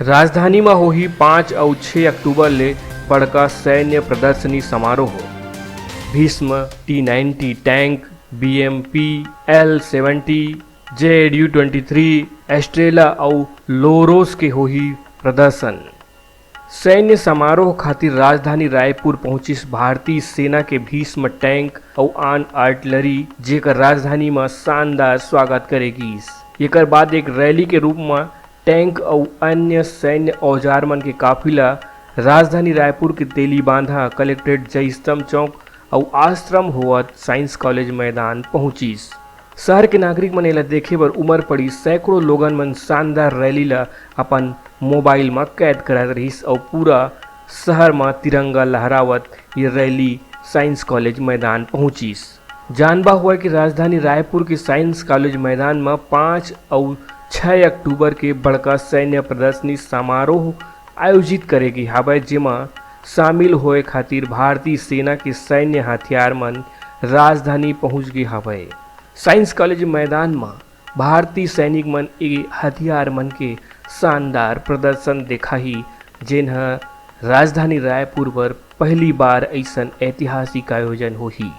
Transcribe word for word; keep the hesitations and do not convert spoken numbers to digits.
राजधानी म होही पाँच अउ छह अक्टूबर ले बड़का सैन्य प्रदर्शनी समारोह। भीष्म, टी नाइंटी टैंक, बी एम पी, एल सेवेंटी, जे यू ट्वेंटी थ्री, एस्ट्रेला अउ लोरोस के होही प्रदर्शन। सैन्य समारोह खातिर राजधानी रायपुर पहुंचिस भारतीय सेना के भीष्म टैंक अउ आन आर्टिलरी, जेकर राजधानी म शानदार स्वागत करे गीस। एकर बाद एक रैली के रूप म टैंक अउ अन्य सैन्य औजार मन के काफिला राजधानी रायपुर के तेलीबांधा, कलेक्ट्रेट, जयस्तंभ चौक अउ आश्रम होवत साइंस कॉलेज मैदान पहुंचिस। शहर के नागरिक मन एला देखे बर उमर पड़ी। सैकड़ों लोगन मन शानदार रैली ला अपन मोबाइल म कैद करत रहिस अउ पूरा शहर म तिरंगा लहरावत ये रैली साइंस कॉलेज मैदान पहुंचिस। जानबा हुआ कि राजधानी रायपुर के साइंस कॉलेज मैदान म पाँच अउ छह अक्टूबर के बड़का सैन्य प्रदर्शनी समारोह आयोजित करे गे हावय, जेमा शामिल होए खातिर भारतीय सेना के सैन्य हथियार मन राजधानी पहुंच गे हावय। साइंस कॉलेज मैदान म भारतीय सैनिक मन ए हथियार मन के शानदार प्रदर्शन देखाही, जेन ह राजधानी रायपुर बर पहली बार अइसन ऐतिहासिक आयोजन होही।